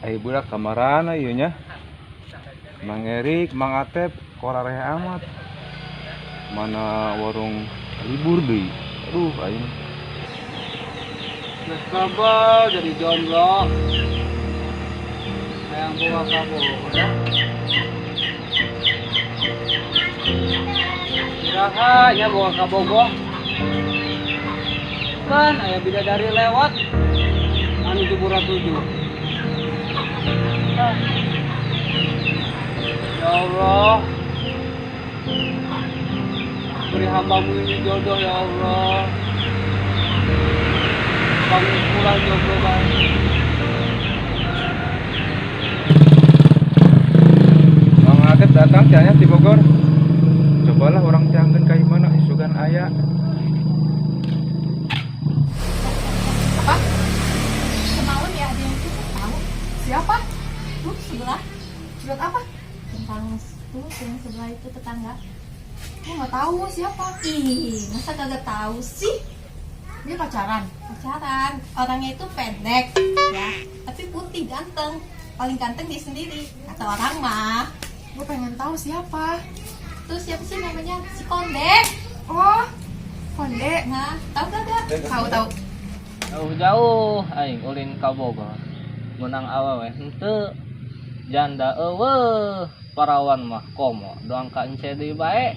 Ai budak kamarana ieu nya? Mang Erik, Mang Atep, korareh amat. Mana warung libur deui. Aduh, aing. Geus kebal jadi jomblo. Hayang boga kabogoh dah. Iraha nya boga kabogoh. Kan aya bidadari lewat anu jubura 7. Ya Allah, beri hambamu ini jodoh ya Allah. Bangun pulang jomblo baik. Mang Atep datang cenah di Bogor. Cobalah orang teangkeun ka imahna isugan aya. Apa? Semalam ya ada yang curhat tahu. Siapa? Tuh sebelah. Curhat apa? Tentang tuh yang sebelah itu tetangga. Gue nggak tahu siapa. Ih, masa kagak tahu sih? Dia pacaran. Pacaran. Orangnya itu pendek ya, tapi putih ganteng. Paling ganteng dia sendiri. Kata orang mah. Gue pengen tahu siapa. Tuh siapa sih namanya? Si Konde. Oh, Konde. Nah, tahu kagak? Tahu tahu. Jauh-jauh aing ulin ka Bogor. Menang awewe henteu. Janda eueuh, parawan mah komo, doang ka ence deui bae.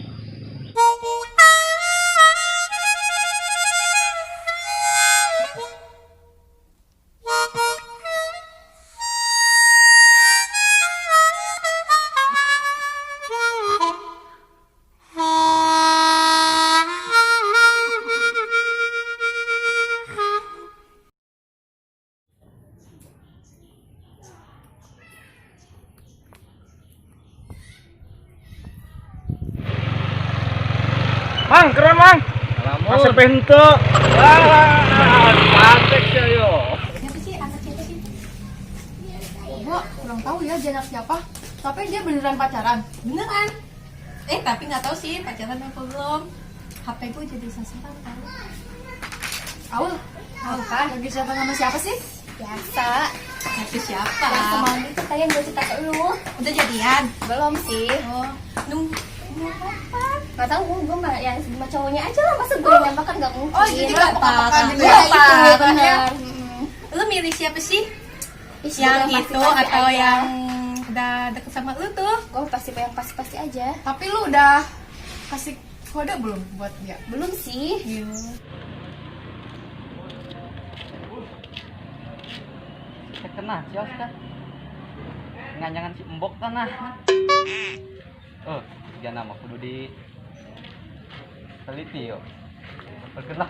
Mang, keren Mang. Lamun. Kasep henteu. Ah, pantek sia yo. Siapa sih anak siapa sih? Gue kurang tahu ya dia anak siapa. Tapi dia beneran pacaran. Beneran? Tapi nggak tahu sih pacaran apa belum. HP gue jadi sasaran tahu. Aul, Apa? lagi siapa sama siapa sih? Biasa. Siapa siapa? Yang semalam itu tadi yang gue cerita ke lu. Udah jadian? Belum sih. Oh, nunggu apa? Gak tau gue mah yang sama cowoknya aja lah, masa gue yang nembak kan gak mungkin. Oh, jadi gak peka-peka gitu Iya, ya? itu Parah. bener. Lu milih siapa sih? Ih, Yang gue itu pasti-pasti atau aja. yang udah deket sama lu tuh? Gue pasti yang pasti-pasti aja. Tapi lu udah kasih kode belum buat dia? Belum sih. Iya. Kena sios kan. Nganjangan si embok kan nah. Oh, jangan nama kudu di teliti yo. Perkenlah.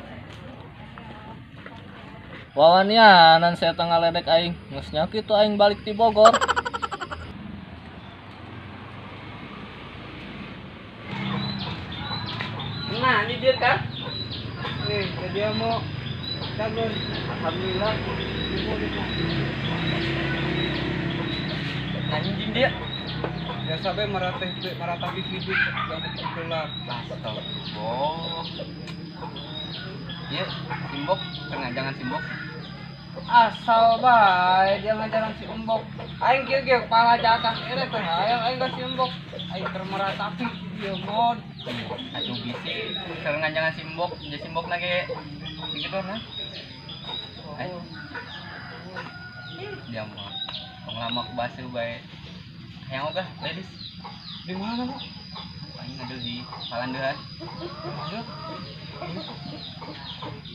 Wawanianan saya tengah ledek aing. Geus nya kitu aing balik ti Bogor. Nah, ini dia kan? Nih, dia mau calon. Alhamdulillah. Anjing dia. Ya sampai meratah meratapi hidup yang gelap. Astagfirullah. Iya, simbok, jangan simbok. Asal bae dia ngajaran si embok. Aing kieu ge kepala jatah ere teh hayang aing ka si embok. Aing keur meratapi dia mod. Aduh bisi, keur nganjangan si embok, dia simbok lagi. Gitu nah. Ayo. Dia mah tong lama ku basuh bae. Hayang ogah, ladies. Di mana, Bu? Aing ngambil di Palandehan.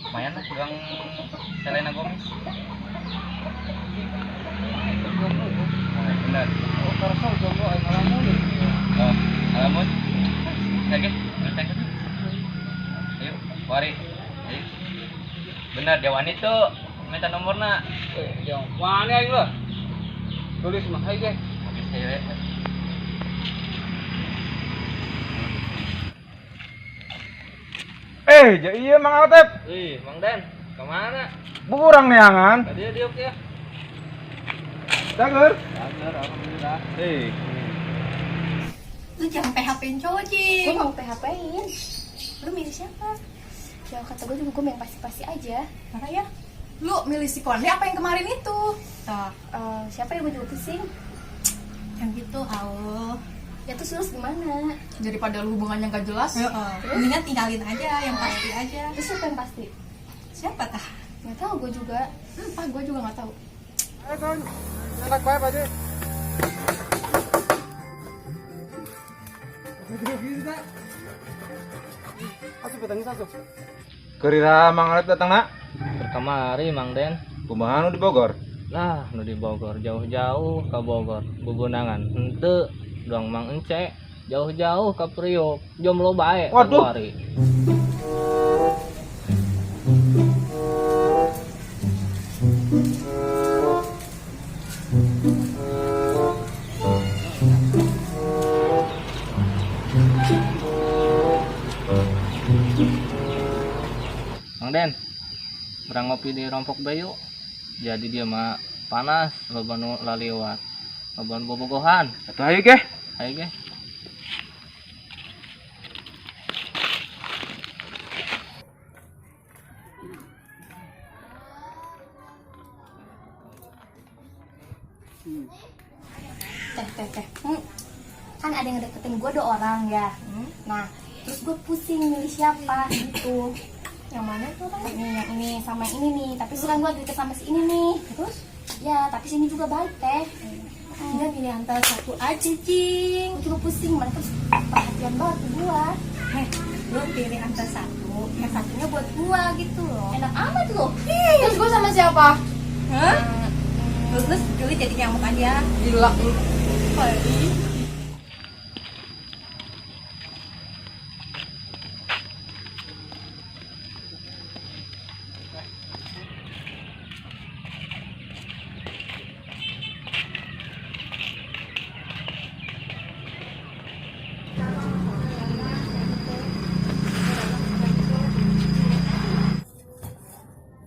Lumayan lah, doang Selena Gomez. Jomblo, Bu. Benar. Oh, karsa jomblo aing ngalamun. Oh, ngalamun. Lagi, bertanya tuh. Ayo, wari. Ayo. Benar, dia wani tuh minta nomorna. Yang mana aing lah? Tulis mah aing ge. Oke, saya. Iya Mang Atep. Ih, Mang Den, kemana? Burang neangan. Tadi diuk ya. Cager. Cager, alhamdulillah. Lu jangan PHP-in cowok, Cing. Gue mau PHP-in. Lu milih siapa? Ya kata gue juga gue yang pasti-pasti aja. Parah ya? Lu milih si Konde apa yang kemarin itu? Tuh. Siapa yang gue juga pusing. Yang gitu, Aul. Ya terus terus gimana? Daripada lu hubungannya gak jelas. Heeh. Mendingan tinggalin aja, yang pasti aja. Terus siapa yang pasti? Siapa tah? Nggak tahu gue juga. Ah, gue juga gak tahu. Enak bae, Pak. Asup petang asup. Keur iraha Mang Alep datang nak? Kamari Mang Den. Kumaha nu di Bogor? Lah, nu di Bogor jauh-jauh ke Bogor. Bugunangan henteu, doang Mang Ence jauh-jauh ke Priok. Jomblo bae Waduh. kamari. Mang Den, berang ngopi di Rompok Bayu. Jadi dia mah panas, loba nu laliwat. Loba nu bobogohan. Atuh ayo ge. Ayo ge. Teh, teh, teh. Kan ada yang ngedeketin gue dua orang ya. Nah, terus gue pusing milih siapa gitu. Yang mana tuh kan? Nih, yang ini sama yang ini nih. Tapi sekarang gue lagi deket sama si ini nih. Terus? Ya, tapi si ini juga baik, teh. Enggak, pilih antara satu aja, Cing. Gue juga pusing, mereka tuh perhatian banget ke gue. Eh, lu pilih antara satu, yang satunya buat gua gitu loh. Enak amat loh. Terus gue sama siapa? Hah? Terus pilih jadi nyamuk aja. Gila lu.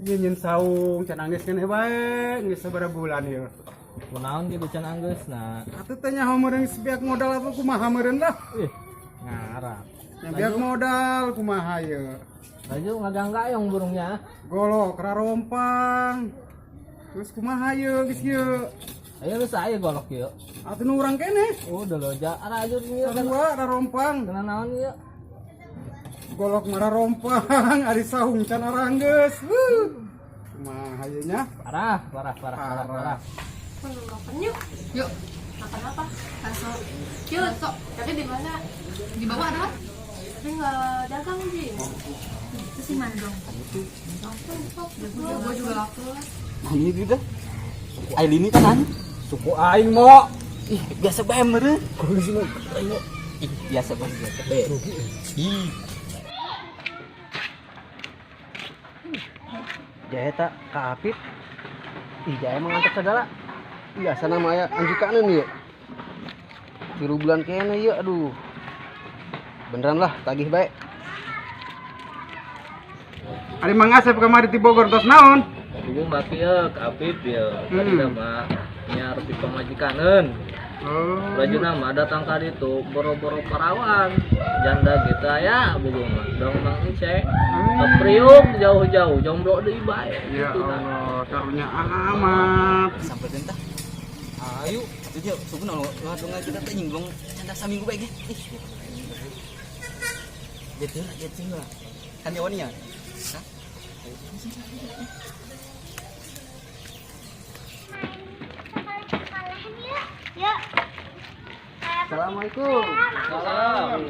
Nyin saung can anggeus keneh bae, geus sabaraha bulan ieu. Kunaon gitu can anggeus nah. Atuh teh nyaho meureun geus modal apa kumaha meureun lah. Ih, ngarap. Yang biak modal kumaha ieu. Laju ngaganggayong burungnya. Golok rarompang. Terus kumaha ieu geus ieu. Ayo geus aya golok ieu. Atuh nu urang keneh. Udah lo ja arajur ieu kan. Sarua rarompang. Kena naon ieu? Golok mah rarompang, ari saung can aranggeus. Wuh. Kumaha ieu nya? Parah, parah, parah, parah, parah. Makan yuk. Yuk. Makan apa? Bakso. Yuk, sok. Tapi di mana? Di bawah ada kan? Tapi nggak dagang, Ji. Terus di mana dong? Gue juga lapar. Nah, ini dia dah. Suku Ailini kan an. Suku aing mo. Ih, biasa bae meureun. Ih, biasa bae, biasa bae. Ih. Jahe tak ka Apip. Ih, jahe mah ngantuk segala. Iya, sana mah aya anjukaneun ieu. 3 bulan kene ieu, aduh. Beneran lah, tagih bae. Ari Mang Asep kamari ti Bogor tos naon? Ibu mah kieu ka Apip ieu. Tadi mah nya arep pamajikaneun. Oh. Rajuna mah datang ka ditu boro-boro parawan. Janda gitu aya bogo mah. Dong Mang Ence. Ka Priuk jauh-jauh jomblo deui bae. Ya Gitu dah. Allah, karunya amat. Sampai tentah. Ayo, atuh dia suku nu ngadonga kita teh nyinggung canda saminggu bae ge. Ih. Gitu lah, gitu lah. Kan ya wani ya? Hah? Assalamualaikum. Salam.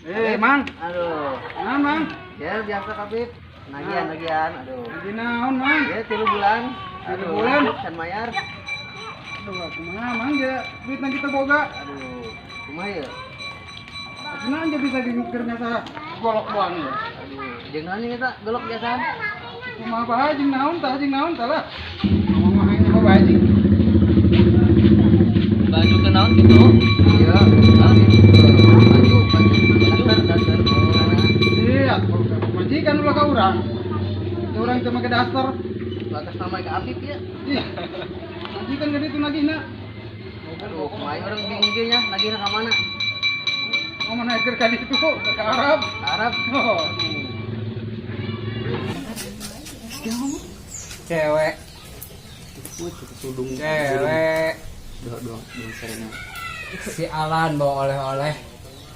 Eh, Mang. Aduh. Naon, Mang? Ya biasa Kapip. Nagihan, nagihan. Aduh. Lagi naon, Mang? Ya 3 bulan. 3 Aduh, bulan? Can mayar. Aduh, kumaha Mang ya? Duit kita boga. Aduh, kumaha ya? Kumaha aja bisa diukir nyasa golok doang ya. Aduh, jeung naon ieu eta golok biasaan? Kumaha bae jeung naon tah, jeung naon tah lah. Ngomong mah hayang nyaho bae jeung. Baju ke naon gitu? Iya. Baju, baju, daster, daster. Iya, majikan ulah ka urang. Urang teu make daster. Atas nama ke Apip ya. Ih. Majikan gede tuh nagihna. Aduh, kumaha urang bingung ge nya, nagihna ka mana? Mau naik ka ditu, ke Arab. Arab. Oh. Cewek. Wih, tudung. Cewek. Dua dua dua serena. Si Alan bawa oleh-oleh.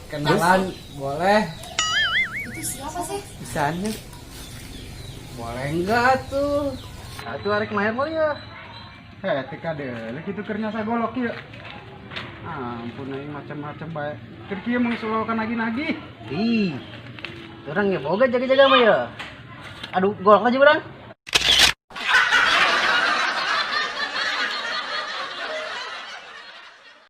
Kenalan boleh? Itu siapa sih? Bisanya. Boleh enggak tuh? Atuh arek maher mah ya. Heh, teka deh, kitu keur nyasa golok ieu. Ampun aing macam-macam bae. Keur kieu mah geus nagih-nagih. Ih. Orang ya boga jaga-jaga mah ya. Aduh, golok aja urang.